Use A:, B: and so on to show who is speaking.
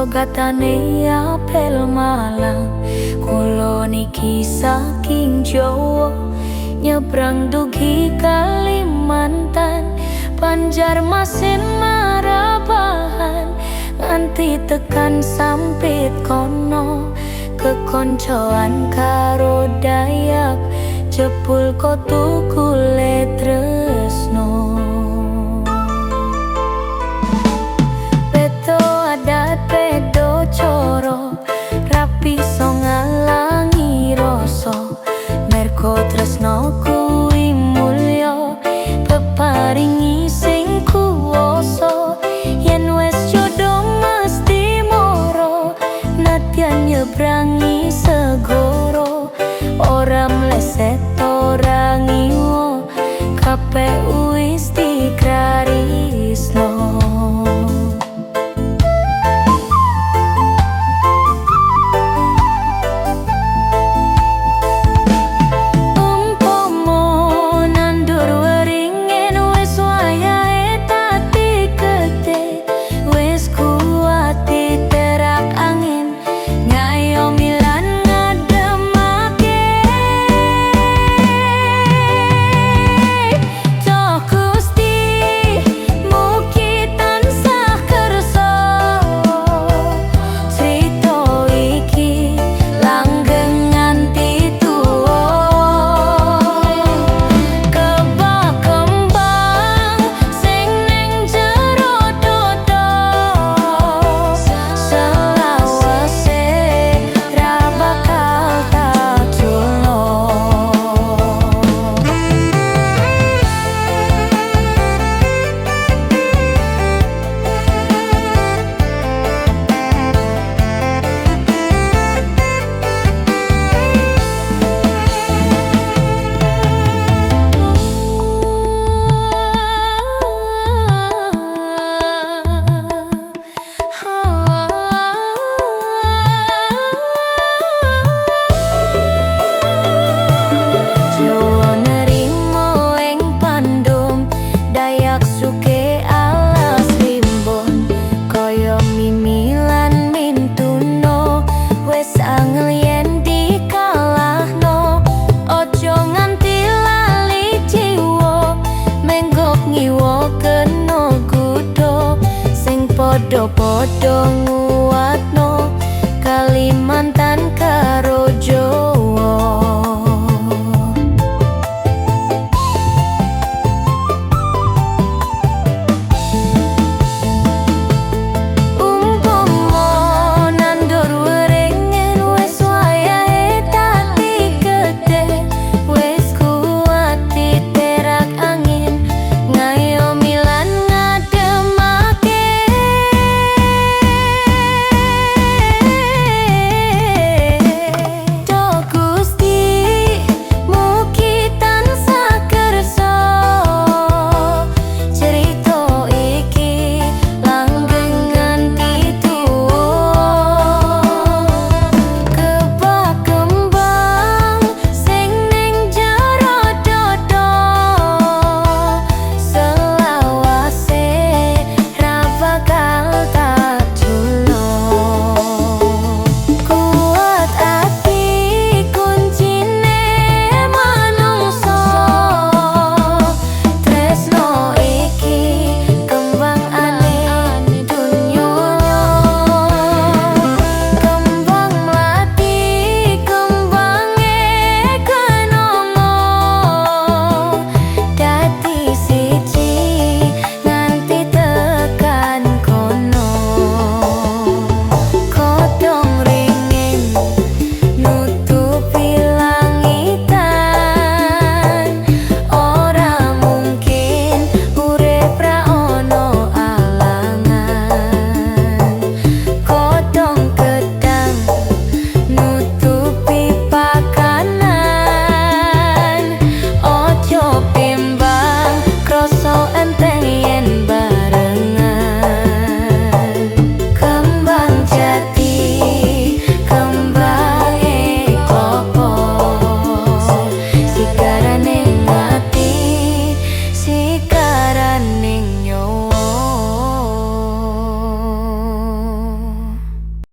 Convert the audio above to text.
A: Logatane apel Malang, kula niki saking Jawa, nyebrang dugi Kalimantan, Banjarmasin Marabahan, nganti tekan Sampit kono, kekoncoan karo Dayak, jebul kok tukule tresno. Bedo adat bedo coro, rapi iso ngalangi rasa, mergo tresno kuwi mulya, peparingi sing kuwasa, yen wis jodoh mesti moro, nadyan nyebrangi segoro, ora mleset ora ngiwo, kabeh wis dikrarisno. Umpama nandur waringin wis wayahe dadi gedhe, wis kuat diterak angin, ngayomi lan ngademake. Duh Gusti mugi tansah kersa, crita iki langgeng nganti tuwa. Kebak kembang sing ning jero dodo, selawase ra bakal tak culno. Jawa nerimo ing Pandum, Dayak suke alas rimbun, kaya Mimi lan Mintuno, wis angel yen dikalahno. Ojo nganti lali jiwa, menggok ngiwa kena kutha, sing padha-padha.